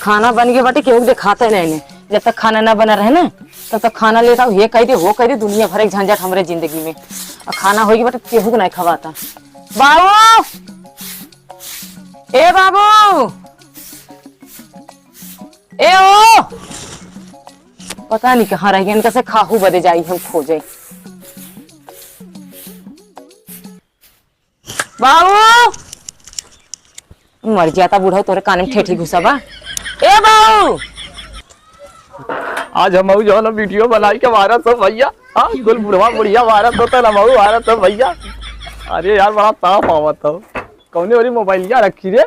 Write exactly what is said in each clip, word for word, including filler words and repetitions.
खाना बन गया बाटे, केहू के देखाता ही नहीं ने। जब तक खाना ना बना रहे ना, तब तक खाना लेता हूँ, ये कह दे, वो कह दे, दुनिया भर एक झंझट हमरे जिंदगी में। और खाना होई बाटे, केहू के नहीं खवाता। बाबू, ए बाबू, ए ओ, पता नहीं कहाँ रह गए, इनका से खाहू बदे जाई हम खोजे। बाबू, मर जाता बूढ़ा, तोरे कान में ठेठी घुसा बा। ए बाबू, आज हम जो ना वीडियो बनाई के वायरस हो भैया। हाँ, कुल बुढ़वा बुढ़िया वायरस होता ना, हम वायरस हो भैया। अरे यार, बड़ा ताप आवत हो। कौने वाली मोबाइलिया रखी रे?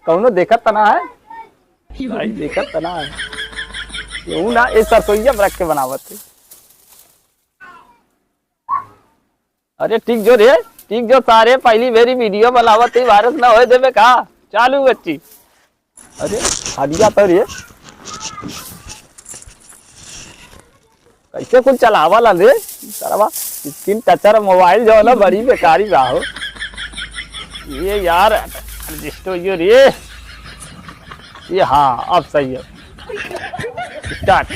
कौनो देखत तना है? भाई, देखत तना है। क्यों ना, ए सरसोईया में रख के बनावत है। अरे टिक जो रे, टिक जो सारे, पहली बेरी वीडियो बनावत ही, वायरस ना होए देबे का? चालू बच्ची। अरे हरिया तो रे, कैसे कुछ चलावा ला रे सरवा? स्क्रीन टचर मोबाइल जो ना, बड़ी बेकारी बा हो। ये यार, एडजस्ट हो गयो रे। ये हाँ, अब सही है। स्टार्ट।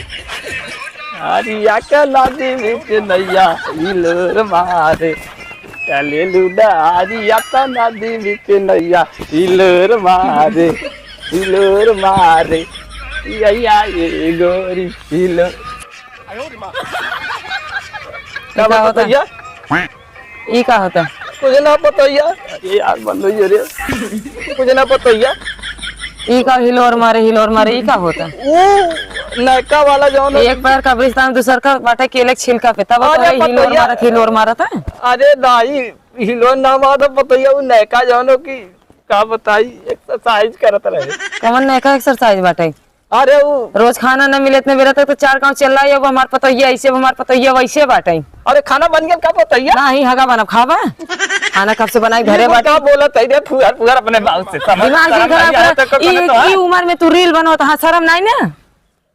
आरिया का नदी बीच नैया हिलोर मारे, चले लूडा। आरिया का नदी बीच नैया हिलोर मारे, हिलोर मारे, यैया ये गोरी हिलोर। का का होता? भैया? ई का होता? कुछ ना पतोहिया। अरे यार, बंद हो गया रे। कुछ ना पतोहिया। ई का हिलोर मारे, हिलोर मारे, ई का होता? वो नयका वाला जौन एक पैर कब्रिस्तान, दूसर का बाटे केले के छिलका पे, तब अरे तो हिलोर पतोहिया। मारत, हिलोर मारत है। अरे नाही, हिलोर ना मारत पतोहिया, वो नयका जौन हो कि का बताई, एक्सरसाइज करत रहे। कमन नयका एक्सरसाइज बाटे? अरे उ रोज खाना न मिले इतने बेरा तक तो चार गाँव चिल्लाई, अब हमार पतोहिया ऐसे, अब हमार पतोहिया वैसे बाटे। अरे खाना बन गया का पतोहिया? नाही, हगा बनब, खाबा? खाना कब से बनाई, घरे ये बाटे। का बोलत है रे, फुहर फुहर अपने बाप से समझ दिमाग शर्म नहीं खराब आया कर, तो ई, कौन तो है? ई उम्र में तू रील बनवत, हाँ, शर्म नाही ना?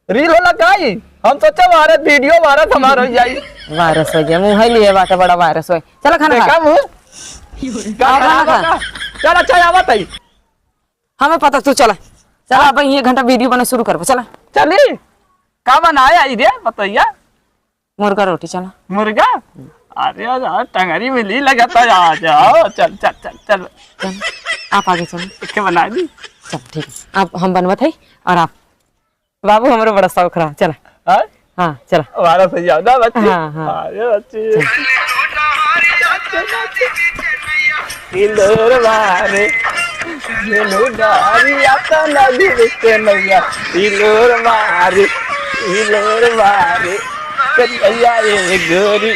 रील होला का ई? हम सोचे भारत वीडियो भारत हमार हो जाई। वायरस हो गया, मुँह है लिए बाटे बड़ा वायरस हो। चला खाना देखा खा। मुँह? का खाना खराब खा। होगा? चल अच्छा आवत है। हमें पता, तू चला। चला, हाँ? अब एक घंटा वीडियो बना शुरू करबो, चला। चली, का बनाए आई रे पतोहिया? मुर्गा रोटी, चला। मुर्गा? अरे यार, टंगरी मिली लगता है, आ जाओ, चल, चल, चल, चल। चल, आप आगे चलो। एक के बना दी। चल, ठीक है, आप, हम बनवत है और आप। बाबू, हमरो बड़ा शौक रहा, चला। हाँ? हाँ, चला। हमारा सही है ना बच्ची? हाँ, हाँ। अरे बच्ची। चल। हिलोर मारे, हिलोर मारी आता नदी के नैया, हिलोर मारे, हिलोर मारे, कन्हैया ये गोरी।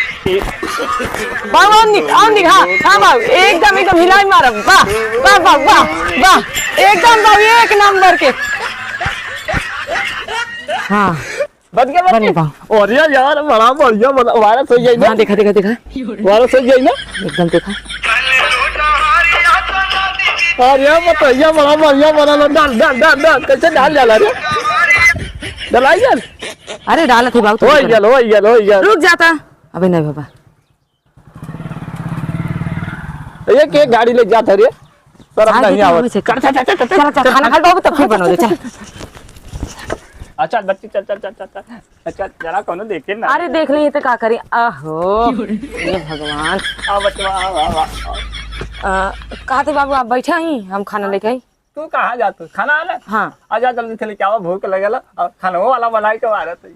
बाबू, और निक, और निक, हाँ, हाँ बाबू, एकदम, एकदम हिलाई मारब, वाह, वाह, वाह, वाह, वाह, एकदम बाबू, एक नंबर के। हाँ। बन गया, बन बन गया। गया। अरे यार, बड़ा बढ़िया बना, वायरस हो जाई ना। हाँ, देखा, देखा, देखा। वायरस हो जाई ना। एकदम देखा। अरे पतोहिया, बड़ा बढ़िया बना लो, डाल, डाल, डाल, डाल, कैसे डाल जाला रे? डलाई डाल। अरे डालत है बाबू, हो गया, हो गया, हो गया। रुक जाता। अबे नहीं बाबा। एक, एक गाड़ी ले जात है रे। शर्म हाँ, नहीं देखो, आवत। वही से। चल, चल, चल, चल, चल, चल, चल, खाना खा लो बाबू, तब फिर बनोगे, चल। अच्छा, बच्ची, चल, चल, चल, चल, चल। अच्छा, जरा कोनो देखे ना। अरे, देख ली तो का करी? आहो, हे भगवान। आ, बच्चा, आ, आ, आ, आ। आ, कहा थे बाबू, आप बैठा ही, हम खाना लेके आई। तू कहाँ जात हो? खाना आला? हाँ। आ जा, जल्दी से लेके आवा, भूख लगेला, और खानवो वाला बनाई के मारत है।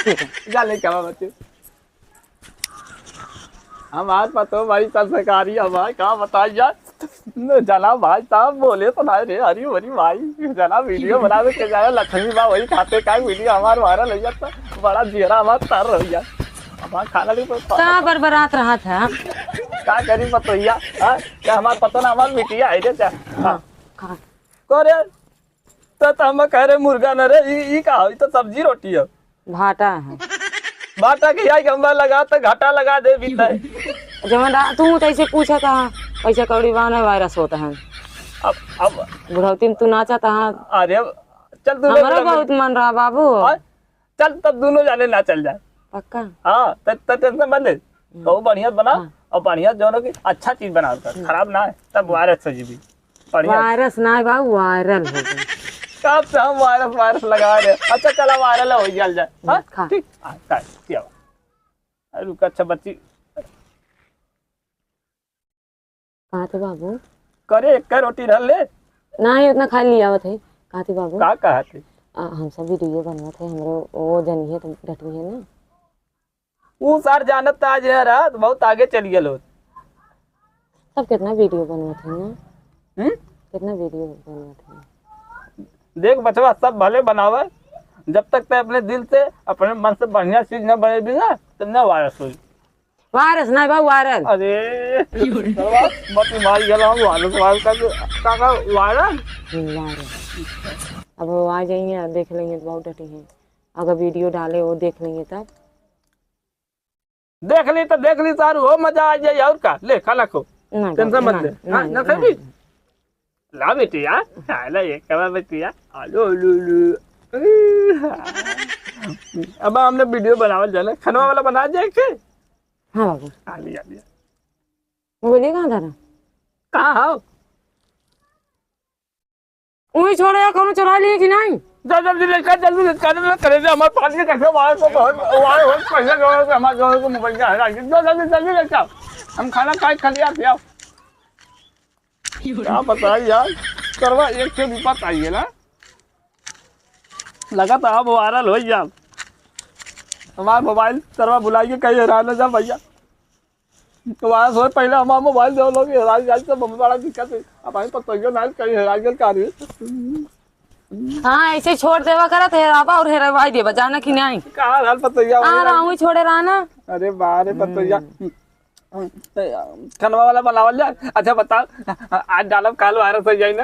ठीक है। जा लेके आवा बच्चे। हमार पतो भाई संस्कारी, हमार का बताई यार। न जना भाई साहब बोले तो ना रे, हरी भरी भाई। जना वीडियो बनावे के जाए, लक्ष्मी बा वही खाते का वीडियो हमार वायरल हो जाता। बड़ा जियरा हमार तर हो गया। हमार खाना नहीं पड़ता। का बरबरात रहा था? का करी पतोहिया? हाँ? क्या हमार पतो ना, हमार बिटिया है रे क्या? हाँ, खा। करे, तो, तो हम कह रहे मुर्गा न रे, ई, ई का हो? ई तो सब्जी रोटी है। भाटा है। भाटा के आई गंबा लगा तो घाटा लगा दे भी तय। जवन रा-, तू तो ऐसे पूछा था, पैसा कौड़ी बाने वायरस होता है। अब, अब बुढ़ौती में तू नाचा था। अरे, चल तू हमारा बुढ़ौती बहुत मन रहा बाबू। हाँ? चल तब दोनों जाने ना चल जाए। पक्का? हाँ, त, त टेंशन मत ले। हम्म। तो बढ़िया बना हाँ। और बढ़िया जो ना कि अच्छा चीज बना कर, हम्म। खराब ना है, तब वायरस से जीवी। बढ़िया। वायरस ना है बाबू, वायरल हो गए। कब से हम वायरस, वायरस लगा रहे हैं। अच्छा, चला, वायरल हो जाल जाए। हाँ, खा। ठीक। हाँ, खा, क्या हुआ? अरे, रुक, अच्छा, बच्ची। कहाँ थे बाबू? करे, एक रोटी धर ले। ना, ये उतना खा लिया आवत है। कहाँ थे बाबू? का कहा थे? आ, हम सब वीडियो बनवत है, हमरो वो जनी है तो डटी है ना। ऊ सार जानत त आज है रात बहुत आगे चल गेल होत। सब कितना वीडियो बनवत है ना? हम्म? कितना वीडियो बनवत है? देख बचवा, सब भले बनावे, जब तक ते अपने दिल से, अपने मन से बढ़िया चीज न बनेबी ना, तब न वायरस होई। वायरस नहीं बा, वायरल। अरे, बचवा, मत मार गेला हम वायरस, वायरस का, का, का वायरल? हम्म, वायरल। अब वो आ जाइए, देख लेंगे तो बहुत डटी हैं। अगर वीडियो डाले, वो देख लेंगे तब। देख ली तो देख ली, सारू हो, मजा आ जाए। और का, ले, खाना खो। ना, टेंशन मत ना, ले। ना, हाँ, ना, ना ना, खाबी? ना। ला बेटिया, खा ले, ये कमा बेटिया। आलू, आलू, आलू। अब हमने वीडियो बनावल जाए, खनवा वाला बना जाए के? हाँ बाबू। आ लिया, आ लिया। बोलिए, कहाँ था ना? कहाँ हो? उही छोड़े, या कौनो चुरा लिए कि नहीं? जा जल्दी लेकर, जल्दी लेकर, ना करे दे, हमारे पानी कैसे वायर को बहुत, वायर हो, पहले जो है, हमारे जो है, को मोबाइल का है, जो जल्दी, जल्दी लेकर आओ। हम खाना खाए, खा लिया, पिया। क्या बताई यार, करवा एक के विपत आई है ना, लगा था अब वायरल हो गया। हमारा मोबाइल करवा बुलाइए, कहीं हेरा ना जा भैया। तो वायरस होए पहले हमार मोबाइल देव लोग, हेराई जाए तो बहुत बड़ा दिक्कत है। अब हमें पतोहियो ना कहीं हेराई गेल का रे। हाँ, ऐसे छोड़ देवा करत हेराबा और हेरवाई देवा, जाना कि नहीं? कहाँ रहल पतोहिया? हाँ, वही रहल। राहू ही छोड़े रहा ना। अरे बा रे पतोहिया। हम्म। खनवा वाला बनावल जाए। अच्छा बताओ, आज डालब काल वायरस हो जाए ना?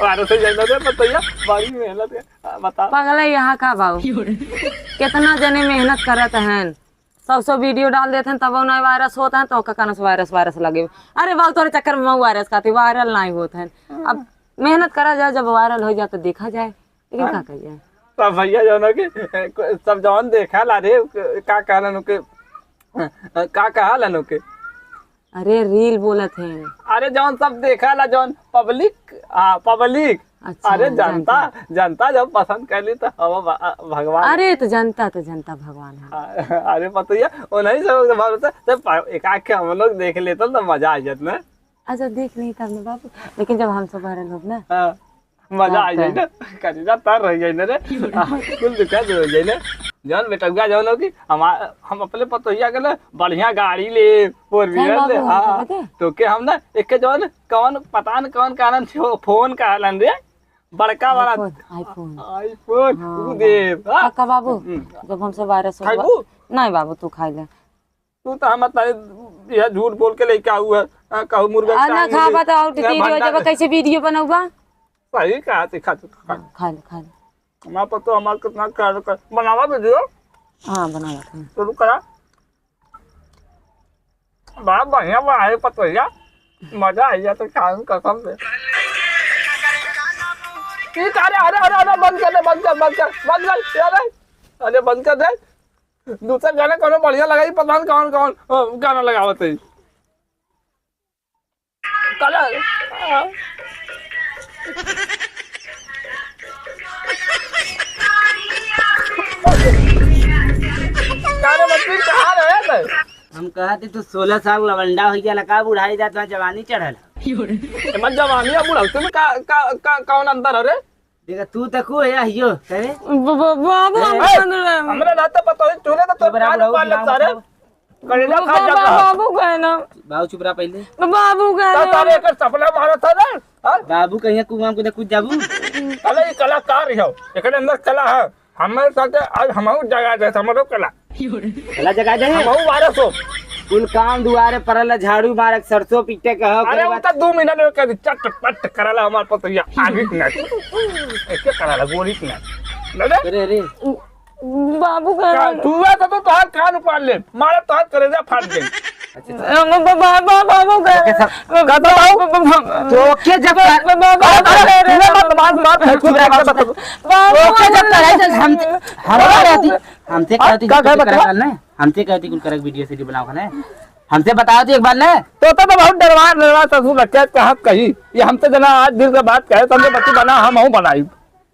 वायरस हो जाए ना रे पतोहिया, बड़ी मेहनत है। आ, बताओ। पगला यहाँ का बाऊ? कितना जने मेहनत करत हैं, सौ सौ वीडियो डाल देत हैं, तब उन्हें वायरस होत हैं, तो ओका कान से वायरस, वायरस लगे। अरे बाबू, तोरे चक्कर में मऊ वायरस खाती, वायरल नहीं होत हैं। अब मेहनत करा जाए, जब वायरल हो जाए तो देखा जाए, लेकिन हाँ। का कही जाए? सब भैया जौन हो कि, सब जौन देखा ला रे, का कहलन ओके, का कहा लन ओके? अरे रील बोलत हैं। अरे जौन सब देखा ला, जौन पब्लिक, हाँ पब्लिक, अच्छा, अरे जनता, जनता। जनता जब पसंद कर ली तो हवा भगवान। अरे तो जनता, तो जनता भगवान है। हाँ, अरे पतोहिया, वो नहीं सब भरोसा, तो प-, एक आँख के हम लोग देख लेते तो मजा आ जात ना। अच्छा देख नहीं तब ना बाबू, लेकिन जब हम सब वायरल होब ना। हाँ, मजा हाँ, आ जाए तो। ना, करेजा तर रह जाए ना रे। हाँ, कुल दुखा दूर हो जाए ना। जौन बेटौगा जौन हो कि हमार, हम अपने पतोहिया के ना बढ़िया गाड़ी ले, four नहीं wheeler ले, बाबू, हम हाँ। तो बता। तो के हम ना एक के जौन कौन पता न कौन कारण से वो फोन कहलन रे, बड़का वाला iPhone, iPhone। iPhone, हाँ, ऊ बाबू। देव, हाँ। काका बाबू, हम्म। जब हमसे वायरस होगा, खाइबू? नहीं बाबू, तू खाई ले। तू तो हम तारे यह झूठ बोल के लेके आऊ है, हाँ, कहू मुर्गा आ, ना टांग खा ले, बता, और ना टीटी हो भंडा जाबा, ले। कैसे वीडियो बनौबा? सही कहा, सिखा तू, खा। हाँ, खा ले, खा ले। हमार पतो हमार कितना ख्याल कर, बनावा वीडियो? हाँ, बनावा, हाँ। शुरू करा। बड़ा बढ़िया बा है पतोहिया, मजा आ गया तो खान कसम से। ई का रे, अरे, अरे, अरे, बंद कर दे, बंद कर, बंद कर, बंद कर, अरे, अरे, बंद कर दे। दूसरा गाना कौनो बढ़िया लगाई, पता नहीं कौन, कौन, अ, गाना लगावत है। कलर। अरे बच्ची, कहाँ रहे थे? हम कहत ही तू सोलह साल लवंडा हो गया, लका बुढ़ाई जात, वहाँ जवानी चढ़ल। एमन जवानी और बुढ़ौती में का, का, का, कौन अंतर है रे? देखा, तू तक हो या हियो, करे? ब-, ब-, बाबू, ए, हम ए, बन रहे हैं। हमरा ना तो पता है, तूने तो तोर कान बुढ़ऊ पाल दिमाग सारे। खराब। करेला खा बा-, जा बा-, कहा। बाबू कहे ना। बाबू चुप रहा पहले। ब-, बाबू कहे तो ना। तारे एकर सपना मारा था ना, हाँ? बाबू कहिया कुआं को कुछ जाबू? अरे, ये कलाकार हो, एकरे अंदर कला है। हमारे साथ आज हमहू जगा दे, हमरो कला। चला जगा दे। हमहू वारस हो। कुल काम दुआरे परल, झाड़ू मारक, सरसों पीटे के हो, अरे, करे वो बात। तो दो मिनट में कर दी, चट पट करला हमार पतैया, आगे के ना। ऐसे करला, गोली के ना। ले ले। अरे, अरे। बाबू का का, तू है तो, तो तोहार कान उपाड़ ले, मारे तोहार करेजा फाट जाई। अच्छा, अच्छा। बा-, बा-, बा-, बाबू का ओके, सर। बा-, का बताओ? बा-, बा-, बा-, तो ओके, जब बा-, कर-, बा-, बा-, अरे, अरे, अरे, अरे, अरे, मत, मत, मत, मत, चुप रह, मत, मत, मत। बाबू ओके, जब का करे, तो हमसे, हमारा रहती, हमसे हाँ? कहती, का, कुल का, करे का? वाला है? हमसे कहती, कुल करे वीडियो सीडी बनाओ, है ना? हमसे बताओ तो एक बार ना। तो, तो, तो बहुत डरवा, डरवा ससुर रखे, कहाँ कही? ये हमसे जना आज दिल से बात कहे, समझे बच्ची बना, हम हूँ बनाई।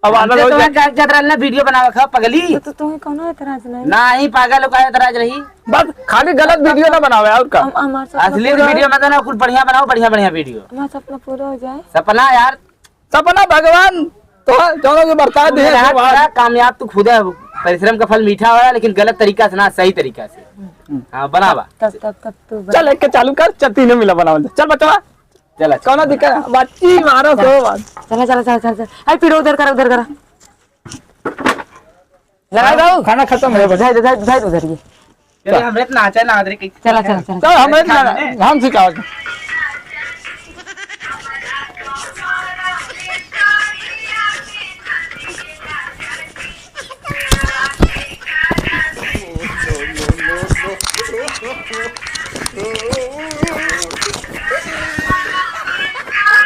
अब आनंद हो जाए। का जतरा ना वीडियो बनावे खा पगली। तो, तो तुम्हें कौनो एतराज नहीं? नहीं पागल हो, का एतराज रही? बस खाली गलत वीडियो ना बनावे, और का? हम, हमार सपना असली पूरा वीडियो मत बनाओ, कुछ बढ़िया बनाओ, बढ़िया, बढ़िया वीडियो। हमार सपना पूरा हो जाए। सपना यार, सपना भगवान तो जौनो के बरसात तू दे मेहनत भगवान। करा, कामयाब तू खुद है। परिश्रम का फल मीठा होला, लेकिन गलत तरीका से ना, सही तरीका से। हाँ, बनावा। तब, तब, तब तू बना। चल, एक के चालू कर, चल, तीनों मिला बनावल जा। चल, बचवा। चल, अच्छा। कौनो दिक्कत है? बच्ची मारो को बात। चला, चला, चला, चला, चला। आई, पीढ़ो उधर करा, उधर करा। लगा दो। खाना खत्म है, बस। धर, धर, धर उधर ये। चल, हमरे तो नाचे ना, आदरे के। चला, चला, चला। चल, हमरे तो खाना ना, है। हम सिखाओ।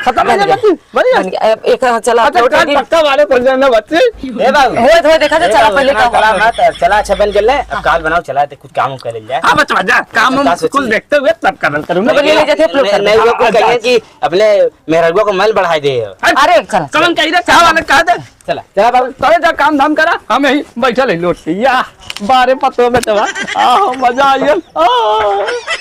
खत्म हो गया बन गया। बच्ची, बढ़िया। बन गया। अब एक चला, अच्छा, upload काल होगी। पक्का वाले बन जाना बच्ची। ए बाबू। होए, होए, देखा तो ए चला बाबू, पहले इतना का चला हुआ। मत, चला अच्छा बन गेले। अब काल बनाओ, चला ते कुछ काम कर ले जाए। हाँ बचवा, जा, काम हम का सोची? कुल देखते हुए तब करल करूँगा। तो बोलिए, ले जाते हैं, upload कर नहीं, दो। लोग को हाँ, कहिए जा। कि अपने मेहरगुआ को मल बढ़ाई दे। अरे, चला। कौन कही रे, चाह वाले कहा दे। चला, चला बाबू। तोरे जा काम धाम करा, हम यहीं बैठल है लोट के। या, बारे पतो बचवा। आहो, मजा आइल। आह।